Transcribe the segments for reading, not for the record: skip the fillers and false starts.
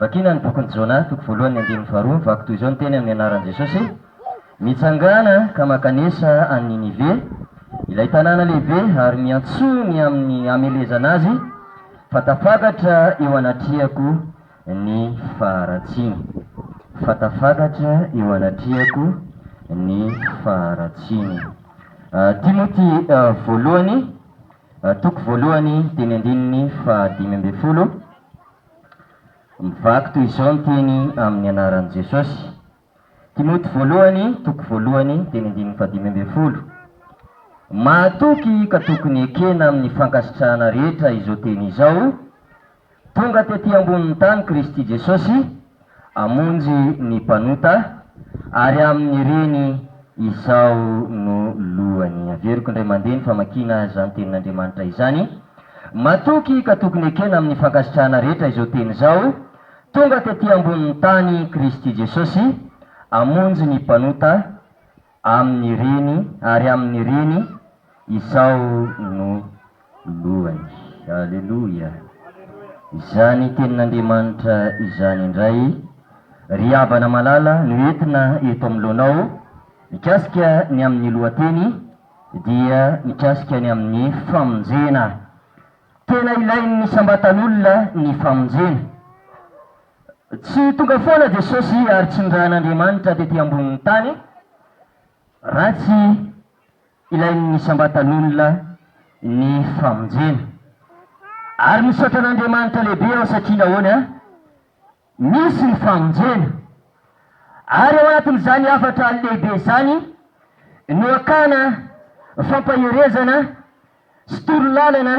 Vakina ny bokin'i Jona, toko voalohany andininy faharoa, mivaky toy izao ny teny amin'ny anaran'i Jesosy, Mitsangàna ka mankanesa any Ninive, ilay tanàna lehibe, ary miantsoa ny amin'ny hamelezana azy, fa tafakatra eo anatrehako ny faharatsiany. Fa tafakatra eo anatrehako ny faharatsiany. Timoty voalohany, toko voalohany, teny andininy faha-15. Mivaky toy izao ny teny amin'ny anaran'i Jesosy. Timoty voalohany, toko voalohany, teny andininy faha-15. Mahatoky ka tokony ekena amin'ny fankasitrahana rehetra izao teny izao, Tonga tety ambonin'ny tany Kristy Jesosy hamonjy ny mpanota, ary amin'ireny izaho no lohany. Averiko indray mandeha ny famakiana izany tenin'Andriamanitra izany. Matoky ka tokony ekena amin'ny fankasitrahana rehetra izao teny izao, Tonga tety ambonin'ny tany Kristy Jesosy hamonjy ny mpanota, amin'ireny, ary amin'ireny izaho no lohany. Aleloia! Izany Tenin'Andriamanitra izany indray, ry havana malala, no entina eto anoloanao, mikasika ny amin'ny lohateny, dia mikasika ny amin'ny famonjena. Tena ilain'ny isam-batan'olona ny famonjena. Tsy tonga foana Jesosy ary tsy nirahan'Andriamanitra tety ambonin'ny tany raha tsy ilain'ny isam-batan'olona ny famonjena. Ary misaotra an'Andriamanitra lehibe aho satria nahoana? Misy ny famonjena. Ary ao anatin'izany hafatra lehibe izany no hakana fampaherezana sy torolalana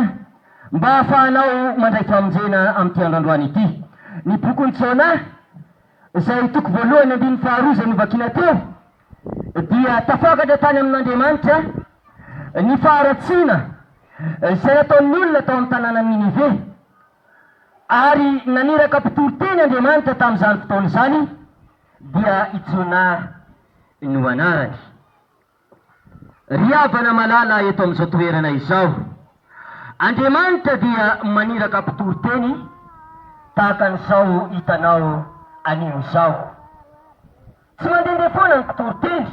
mba hahafahanao mandray famonjena amin'ity andro androany ity. Ny bokin'i Jona, izay toko voalohany andininy faharoa izay novakiana teo, dia tafakatra tany amin'Andriamanitra ny faharatsiana izay nataon'ny olona tao amin'ny tanànan'i Ninive. Ary naniraka mpitory teny Andriamanitra tamin'izany fotoana izany, dia i Jonà no anarany. Ry havana malala eto amin'izao toerana izao, Andriamanitra dia maniraka mpitory teny tahaka an'izao hitanao anio izao. Tsy mandehandeha foana ny mpitory teny,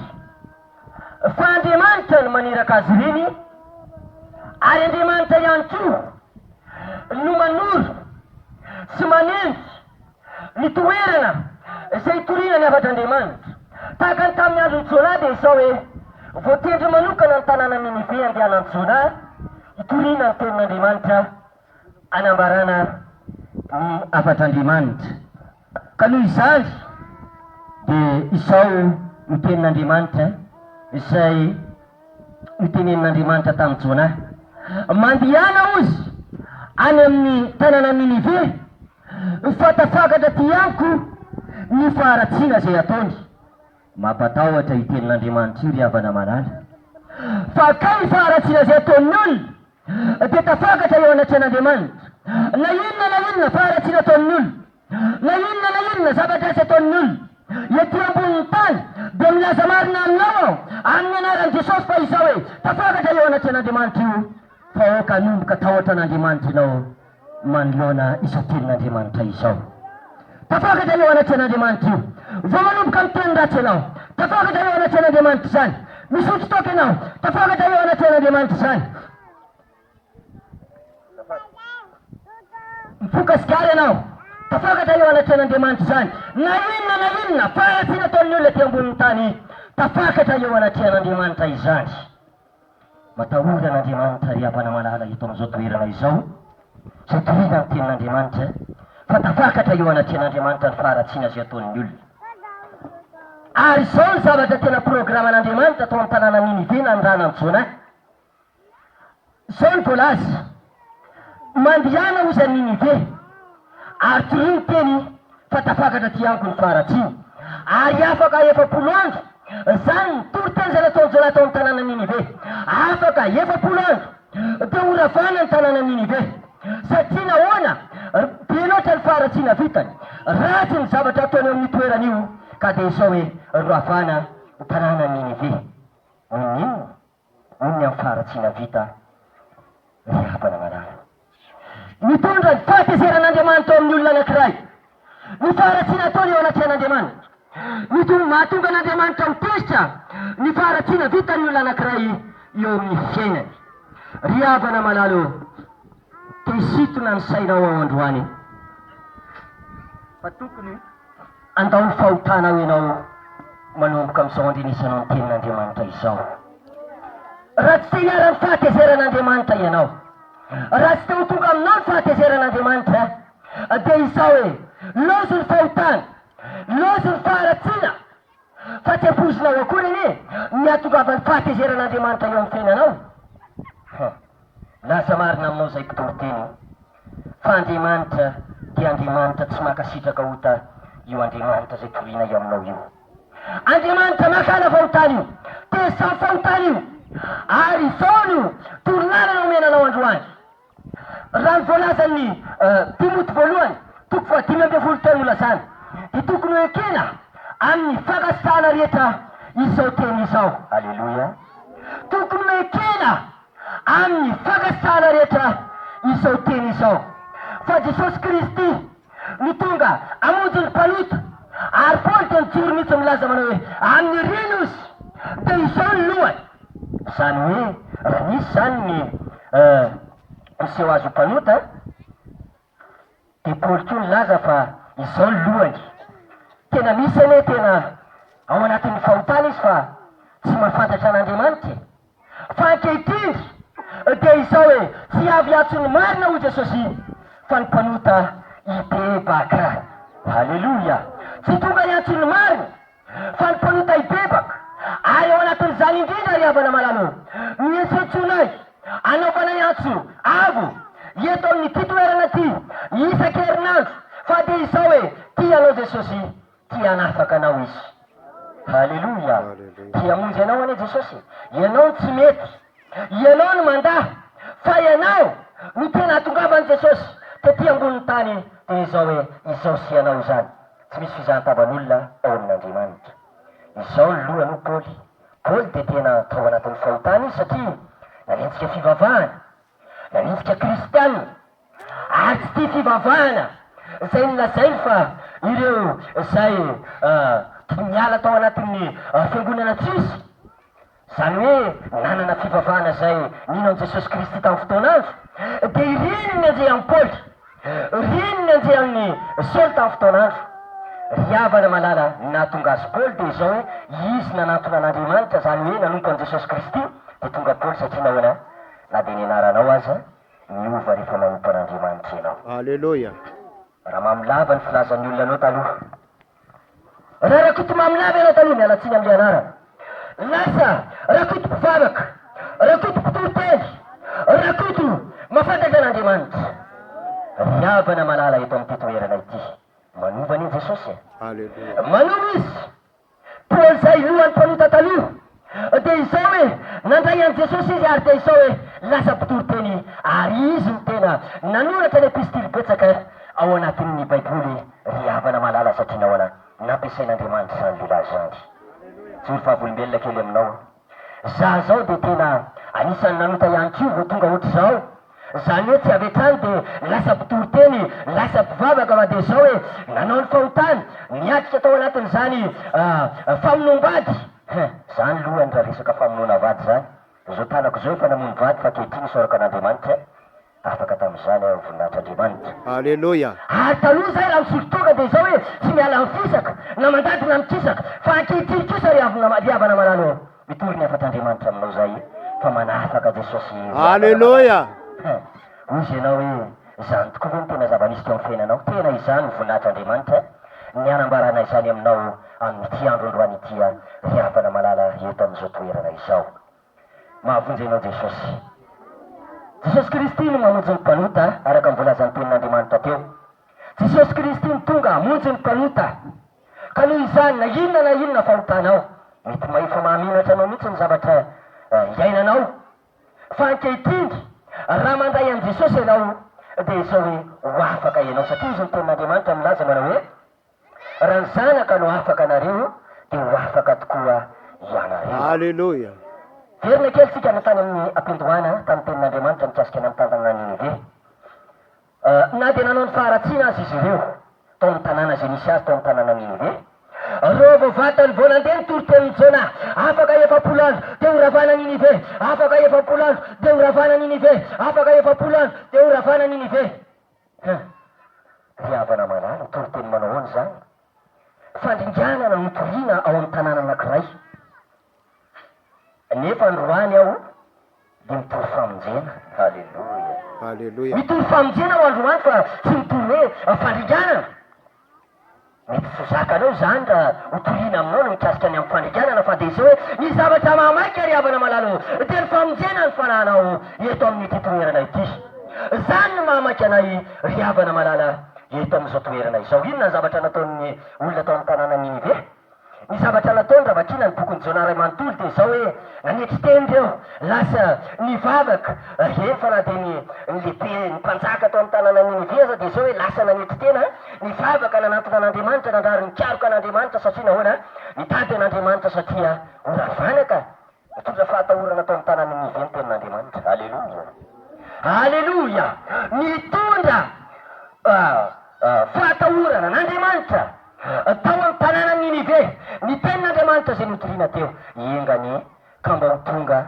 fa Andriamanitra no maniraka azy ireny, ary Andriamanitra ihany koa no manoro sy manendry ny toerana izay hitoriana ny hafatr'Andriamanitra. Tahaka ny tamin'ny andron'i Jonah dia izao hoe, voatendry manokana ny tanànan'i Ninive handehanan'i Jonah hitoriana ny tenin'Andriamanitra, hanambarana ny hafatr'Andriamanitra. Ka noho izany dia izao no tenin'Andriamanitra izay notenenin'Andriamanitra tamin'i Jonah, Mandehana hozy any amin'ny tanànan'i Ninive, fa tafakatra aty amiko ny faharatsiana izay ataony. Mampatahotra io tenin'Andriamanitra io ry havana malala. Fa kay ny faharatsiana izay ataon'ny olona dia tafakatra eo anatrehan'Andriamanitra. Na inona na inona faharatsiana ataon'ny olona, na inona na inona zava-dratsy ataon'ny olona ety ambonin'ny tany dia milaza marina aminao aho amin'ny anaran'i Jesosy fa izao hoe tafakatra eo anatrehan'Andriamanitra io fa aoka hanomboka tahotra an'Andriamanitra ianao manoloana izao tenin'Andriamanitra izao. Tafakatra eo anatrehan'Andriamanitra io. Vao manomboka miteny ratsy ianao, tafakatra eo anatrehan'Andriamanitra izany. Misotro toaka ianao, tafakatra eo anatrehan'Andriamanitra izany. Mifoka sigara ianao, tafakatra eo anatrehan'Andriamanitra izany. Na inona na inona faharatsiana ataon'ny olona ety ambonin'ny tany, tafakatra eo anatrehan'Andriamanitra izany. Matahora an'Andriamanitra ry havana malala eto amin'izao toerana izao, izay torina ny tenin'Andriamanitra, fa tafakatra eo anatrehan'Andriamanitra ny faharatsiana izay ataon'ny olona. Ary izao ny zavatra tena programan'Andriamanitra tao amin'ny tanànan'i Ninive nanirahana an'i Jonah. Izao ny voalaza, Mandehana hozy an'i Ninive, ary torio ny teny fa tafakatra aty amiko ny faharatsiana. Ary afaka 40 andro, izany ny toriteny izay nataon'i Jonah tao amin'ny tanànan'i Ninive, afaka 40 andro dia ho ravana ny tanànan'i Ninive. Satria nahoana? Be loatra ny faharatsiana vitany, ratsy ny zavatra ataony eo amin'io toerana io, ka dia izao hoe ravana ny tanànan'i Ninive. Noho ny inona? Noho ny amin'ny faharatsiana vita ry havana malala. Mitondra ny fahatezeran'Andriamanitra ao amin'ny olona anankiray. Ny faharatsiana ataony eo anatrehan'Andriamanitra. Ny to mahatonga an'Andriamanitra ho tezitra ny faharatsiana vitan'ny olona anankiray eo amin'ny fiainany. Ry havana malala ô, te hisintona ny sainao aho androany fa tokony handao ny fahotanao ianao manomboka amin'izao andrenesanao ny tenin'Andriamanitra izao. Raha tsy te hiharan'ny fahatezeran'Andriamanitra ianao, raha tsy te ho tonga aminao ny fahatezeran'Andriamanitra, dia izao e, lozy ny fahotana, lozy ny faharatsiana, fa tsy ampoizinao akory anie ny hahatongavan'ny fahatezeran'Andriamanitra eo amin'ny fiainanao. Ha, milaza marina aminao izay mpitory teny fa Andriamanitra dia Andriamanitra tsy mankasitraka ota io Andriamanitra izay torianay aminao io. Andriamanitra mankahala fahotana io, tezitra amin'ny fahotana io, ary izao no torolalana omena anao androany. Raha ny voalazan'ny Timoty voalohany toko faha-15 teo nolazana, dia tokony ho ekena amin'ny fankasitrahana rehetra izao teny izao. Aleloia! Tokony ho ekena amin'ny fankasitrahana rehetra izao teny izao, fa Jesosy Kristy no tonga hamonjy ny mpanota, ary Paoly dia mijoro mihitsy milaza manao hoe, Amin'ireny ozy, dia izao ny lohany. Izany hoe raha nisy izany ny miseho azy ho mpanota dia Paoly koa nilaza fa izao ny lohany. Tena misy anie tena ao anatin'ny fahotana izy fa tsy mahafantatra an'Andriamanitra e. Fa ankehitriny dia izao e, tsy avy hiantso ny marina hoy Jesosy fa ny mpanota hibebaka. Haleloia! Tsy tonga hiantso ny marina Fa ny mpanota hibebaka, ary ao anatin'izany indrindra, ry havana malala ô, no iantsoantsoanay, anaovanay antso avo eto amin'ity toerana ity, isan-kerinandro, fa dia izao e, tia anao Jesosy, tia hanafaka anao Izy. Haleloia! Tia hamonjy anao anie Jesosy e! Ianao no tsy mety, ianao no mandà, fa ianao no tena hahatongavan'i Jesosy tety ambonin'ny tany, dia izao e, izao sy ianao izany. Tsy misy fizahan-tavan'olona ao amin'Andriamanitra. Izao ny lohany hoy Paoly. Paoly dia tena tao anatin'ny fahotana izy satria nanenjika fivavahana, nanenjika kristiana, ary tsy tia fivavahana izay nolazainy fa ireo izay niala tao anatin'ny fiangonana jiosy. Izany hoe nanana fivavahana izay nino an'i Jesosy Kristy tamin'ny fotoan'andro, dia ireny ny nenjehan'i Paoly, ireny ny nenjehan'i Saoly tamin'ny fotoan'andro. Ry havana malala, ny nahatonga azy Paoly dia izao hoe izy nanantona an'Andriamanitra, izany hoe nanompo an'i Jesosy Kristy, dia tonga Paoly satria nahoana? Na dia ny anaranao aza miova rehefa manompo an'Andriamanitra ianao. Aleloia. Raha mamolava ny filazan'ny olona anao taloha. Raha Rakotomamilava ianao taloha, miala tsiny amin'ilay anarana. Lasa Rakoto mpivavaka, Rakoto mpitory teny, Rakoto mahafantatra an'Andriamanitra. Ry havana malala eto amin'ity toerana ity, manova anie Jesosy e. Aleloia. Manova Izy. Paoly izay lohan'ny mpanota taloha, dia izao hoe nandray an'i Jesosy izy ary dia izao hoe lasa mpitory teny ary izy no tena nanoratra ny epistily betsaka ao anatin'ny Baiboly. Ry havana malala satria nahoana nampiasain'Andriamanitra izany lehilahy izany? Joro vavolombelona kely aminao aho. Za zao dia tena anisan'ny nanota ihany koa vao tonga ohatr'izao. Izany hoe tsy avy hatrany dia lasa mpitory teny, lasa mpivavaka fa dia izao hoe nanao ny fahotana, niatrika tao anatin'izany famonoam-bady. Hein, izany lohany raha resaka famonoana vady izany. Izao tanako izao efa namono vady fa ankehitriny isaorako an'Andriamanitra. Afaka tamin'izany aho, voninahitr'Andriamanitra. Aleloia. Ary taloha izahay raha misotro toaka dia izao hoe tsy miala amin'ny fisaka, na mandady na mikisaka, fa ankehitriny kosa ry havana ry havana malala ô, mitory ny hafatr'Andriamanitra aminao izahay fa manafaka Jesosy ry havana malala. Aleloia. Hein, hoy izy ianao hoe izany tokoa ve no tena zava-nisy teo amin'ny fiainanao? Tena izany no voninahitr'Andriamanitra ny hanambarana izany aminao amin'ity andro androany ity ry havana malala eto amin'izao toerana izao. Mahavonjy anao Jesosy. Jesosy Kristy no mamonjy ny mpanota araka ny voalazan'ny tenin'Andriamanitra teo. Jesosy Kristy no tonga hamonjy ny mpanota. Ka noho izany na inona na inona fahotanao, mety efa mahamenatra anao mihitsy ny zavatra iainanao. Fa ankehitriny raha mandray an'i Jesosy ianao dia izao hoe ho afaka ianao satria izy ny tenin'Andriamanitra milaza manao hoe, Raha ny Zanaka no afaka anareo, dia ho afaka tokoa ianareo. Aleloia. Verina kely tsika any tany amin'ny am-piandohana tamin'ny tenin'Andriamanitra mikasika ny amin'ny tantanana Ninive. Na dia nanao ny faharatsiana aza izy ireo, Tao amin'ny tanàna izay nisy azy tao amin'ny tanàna Ninive. Reo vao vatany vao nandeha ny toritenin'i Jona, afaka 40 andro dia ho ravana Ninive, afaka 40 andro dia ho ravana Ninive, afaka 40 andro dia ho ravana Ninive. Huh. Ry havana malala, toriteny manao ahoana izany? Fandringanana no toriana ao amin'ny tanàna anankiray. Nefa androany aho dia mitory famonjena. Haleloia. Haleloia. Mitory famonjena aho androany fa tsy mitory hoe fandringanana. Mety tsy ho zakanao izany raha ho toriana aminao ny mikasika ny amin'ny fandringanana fa dia izao hoe ny zavatra mahamaika ry havana malala ô dia ny famonjena ny fanahinao eto amin'ity toerana ity. Izany no mahamaika anay ry havana malala eto amin'izao toerana izao. Inona ny zavatra nataon'ny olona tao amin'ny tanànan'i Ninive? Ny zavatra nataony raha vakiana ny bokin'i Jona iray manontolo dia izao hoe, nanetry teny ireo, lasa nivavaka, eny fa na dia ny ny lehibe, ny mpanjaka tao amin'ny tanànan'i Ninive aza dia izao hoe lasa nanetry tena, nivavaka nanantona an'Andriamanitra, nandrary nikaroka an'Andriamanitra satria nahoana? Nitady an'Andriamanitra satria ho ravana ka. Nitondra fahatahorana tao amin'ny tanàn'i Ninive ny tenin'Andriamanitra. Aleloia! Aleloia! Nitondra fahatahorana an'Andriamanitra tao amin'ny tanànan'i Ninive ny tenin'Andriamanitra izay notorina teo. Enga anie ka mba ho tonga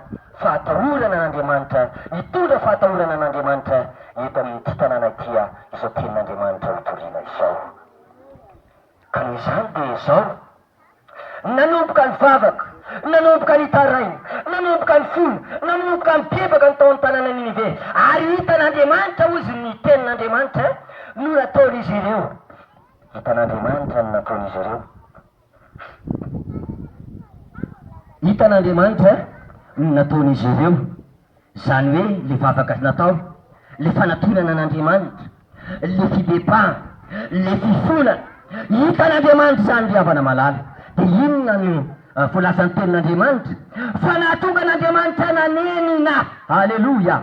fahatahorana an'Andriamanitra, hitondra fahatahorana an'Andriamanitra eto amin'ity tanàna ity izao tenin'Andriamanitra hotorina izao. Ka noho izany dia izao. Nanomboka nivavaka, nanomboka nitaraina, nanomboka nifona, nanomboka nibebaka ny tao amin'ny tanànan'i Ninive, ary hitan'Andriamanitra, hozy ny tenin'Andriamanitra no nataon'izy ireo. Hitan'Andriamanitra ny nataon'izy ireo. Hitan'Andriamanitra ny nataon'izy ireo. Izany hoe le vavaka natao, le fanatonana an'Andriamanitra, le fibebahana, le fifonana. Hitan'Andriamanitra izany ry havana malala. Dia inona no voalazan'ny tenin'Andriamanitra? Fa nahatonga an'Andriamanitra nanenina. Aleloia!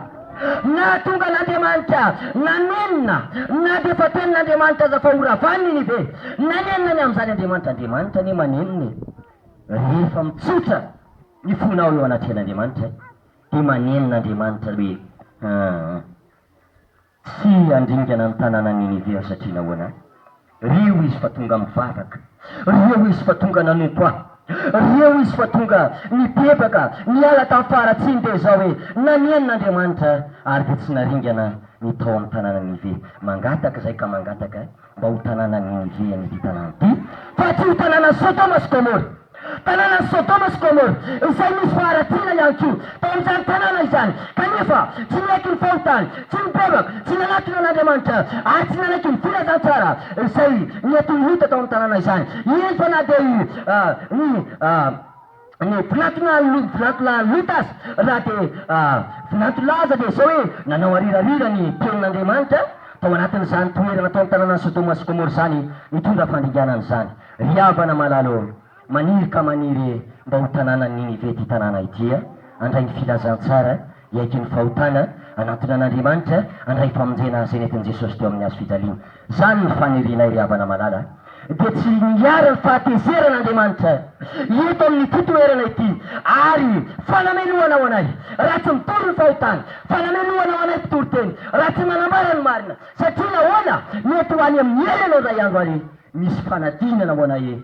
Nahatonga an'Andriamanitra nanenina, na dia efa tenin'Andriamanitra aza fa horavany Ninive. Nanenina ny amin'izany Andriamanitra. Andriamanitra anie manenina e. Rehefa mitsotra ny fonao eo anatrehan'Andriamanitra dia manenina Andriamanitra hoe aa tsy handringana ny tanànan'i Ninive aho satria nahoana? Reo izy fa tonga mivavaka, reo izy fa tonga nanompo ahy, reo izy fa tonga nibebaka, niala tamin'ny faharatsiany dia izao hoe nanenina Andriamanitra ary dia tsy naringana ny tao amin'ny tanànan'i Ninive. Mangataka izay ka mangataka mba ho tanànan'i Ninive an'ity tanàna ity fa tsy ho tanànan'i Sodoma sy Gomora. Tanànan'i Sodoma sy Gomora, izay nisy faharatsiana ihany koa tao amin'izany tanàna izany, kanefa tsy niaiky ny fahotany, tsy nibebaka, tsy nanatona an'Andriamanitra, ary tsy nanaiky ny filazantsara izay nentin'i Lota tao amin'ny tanàna izany. Eny fa na dia ny ny vinantolahy vinantolahy Lota aza, raha dia vinantolahy aza dia izao hoe nanao arirarira ny tenin'Andriamanitra tao anatin'izany toerana tao amin'ny tanànan'i Sodoma sy Gomora izany, nitondra fandringanana izany. Ry havana malala ô, maniry ka maniry mba ho tanànan'i Ninive ity tanàna ity a! Handray ny filazantsara, hiaiky ny fahotana, hanantona an'Andriamanitra, handray famonjena izay nentin'i Jesosy teo amin'ny hazo fijaliana. Izany no fanirianay ry havana malala a! Dia tsy niharan'ny fahatezeran'Andriamanitra eto amin'ity toerana ity ary fanamelohana ho anay raha tsy mitory ny fahotana, fanamelohana ho anay mpitory teny raha tsy manambara ny marina, satria nahoana? Mety ho any amin'ny helo ianao indray andro any. Misy fanadinana ho anay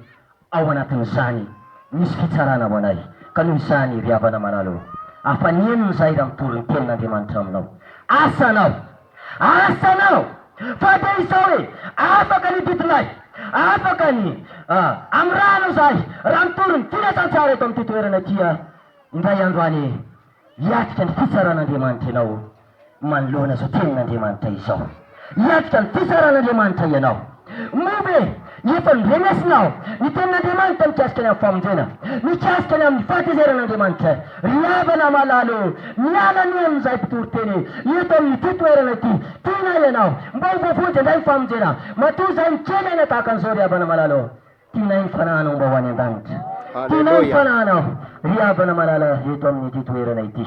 ao anatin'izany, misy fitsarana ho anay. Ka noho izany, ry havana malala ô, afaneno izahay raha mitory ny tenin'Andriamanitra aminao. Asanao! Asanao! Fa dia izao e, afaka ny didinay, afaka ny amirahanao izahay raha mitory ny filazantsara eto amin'ity toerana ity indray andro any hiatrika ny fitsaran'Andriamanitra ianao. manoloana izao tenin'Andriamanitra izao. Hiatrika ny fitsaran'Andriamanitra ianao. Moa ve efa norenesinao ny tenin'Andriamanitra mikasika ny amin'ny famonjena, mikasika ny amin'ny fahatezeran'Andriamanitra? Ry havana malala ô, miala anie amin'izay mpitory teny eto amin'ity toerana ity. Tianay ianao mba ho voavonjy indray ny famonjena. Matoa izahay mikely aina tahaka an'izao ry havana malala ô. Tianay ny fanahinao mba ho any an-danitra. Tianay ny Aleloia. fanahinao ry havana malala eto amin'ity toerana ity.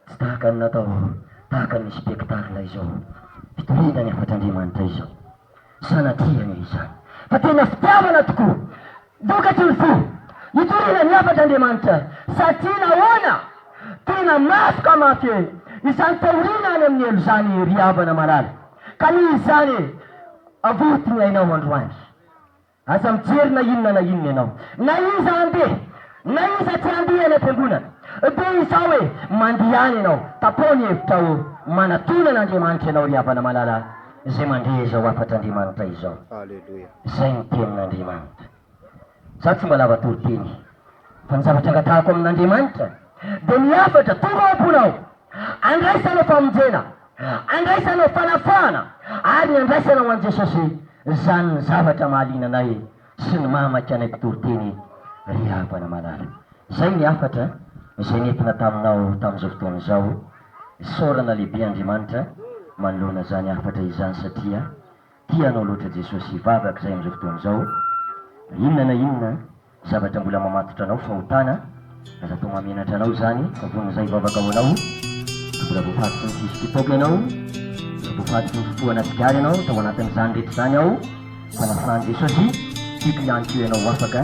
Tsy tahaka ny natao tahaka ny spectacle izao fitoriana ny hafatr'Andriamanitra izao. Sanatria anie izany fa tena fitiavana tokoa vokatry ny fo hitoriana ny hafatr'Andriamanitra satria nahoana? Tena mafy ka mafy e! Izany fahoriana any amin'ny helo izany ry havana malala ka noho izany e! Avoty ny ainao androany. Aza mijery na inona na inona ianao. Na iza handeha, na iza tsy handeha any am-piangonana. Dia izao e, mandeha any ianao, tapaho ny hevitrao, manatona an'Andriamanitra ianao ry havana malala, izay mandre izao hafatr'Andriamanitra izao. Aleloia. Izay ny tenin'Andriamanitra. Za tsy mba lava toriteny, fa ny zavatra angatahako amin'Andriamanitra dia ny hafatra tonga ao am-ponao, andraisanao famonjena, andraisanao fanafahana, ary ny andraisanao an'i Jesosy, izany ny zavatra mahaliana anay sy ny mahamaika anay mpitoriteny ry havana malala. Izay ny hafatra izay nentina taminao tamin'izao fotoana izao. Isaorana lehibe Andriamanitra manoloana izany hafatra izany satria Tia anao loatra Jesosy hivavaka izay amin'izao fotoana izao na inona na inona zavatra mbola mamatotra anao fahotana aza atao mahamenatra anao izany fa vonona izay hivavaka ho anao fa mbola voafatotry ny fisotroan-toaka ianao mbola voafatotry ny fifohana sigara ianao tao anatin'izany rehetra izany aho fa nafahan'i Jesosy tiako ihany koa ianao ho afaka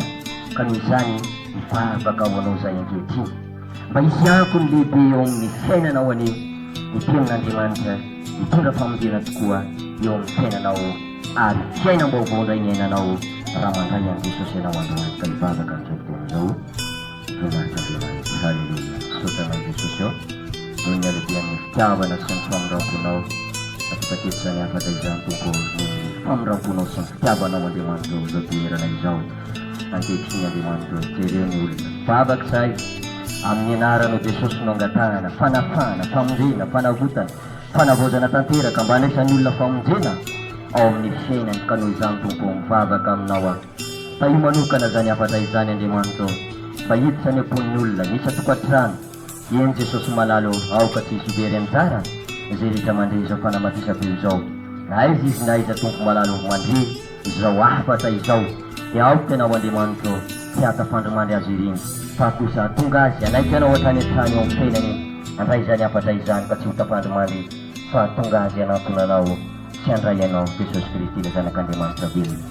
ka noho izany hivavaka ho anao izay ankehitriny mba hisy akony lehibe eo amin'ny fiainanao anie ny tenin'Andriamanitra Hitondra famonjena tokoa eo amin'ny fiainanao ary fiainam-baovao indray ny iainanao raha mandray an'i Jesosy ianao androany ka hivavaka amin'izao fotoana izao. Voninahitra Andriamanitra. Haleloia. Misaotra anao Jesosy ô noho ny halehibehan'ny fitiavana sy ny famindram-ponao. Afitateto izany hafatra izany Tompo ô noho ny famindram-ponao sy ny fitiavanao Andriamanitra ô izao toerana izao. Ankehitriny Andriamanitra ô jereo ny olona. Vavaka izahay. Amin'ny anaranao Jesosy no angatahana fanafahana, famonjena, fanavotana, fanavaozana tanteraka mba handraisan'ny olona famonjena ao amin'ny fiainany ka noho izany Tompo ô mivavaka aminao aho tahio manokana izany hafatra izany Andriamanitra ô mba hiditra any am-pon'ny olona ny isan-tokantrano eny Jesosy malala ô aoka tsy hisy ho very anjara izay rehetra mandre izao fanamafisam-peo izao na aiza izy na aiza Tompo malala ô mandre Izao hafatra izao dia aoka ianao Andriamanitra ô tsy hahatafandrimandry azy ireny fa kosa hahatonga azy hanaiky anao hatrany hatrany eo amin'ny fiainany handray izany hafatra izany ka tsy ho tafandrimandry fa hahatonga azy hanantona anao sy handray anao Jesosy Kristy ilay Zanak'Andriamanitra velona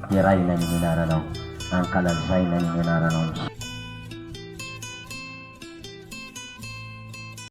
deraina ny anaranao ankalazaina ny anaranao.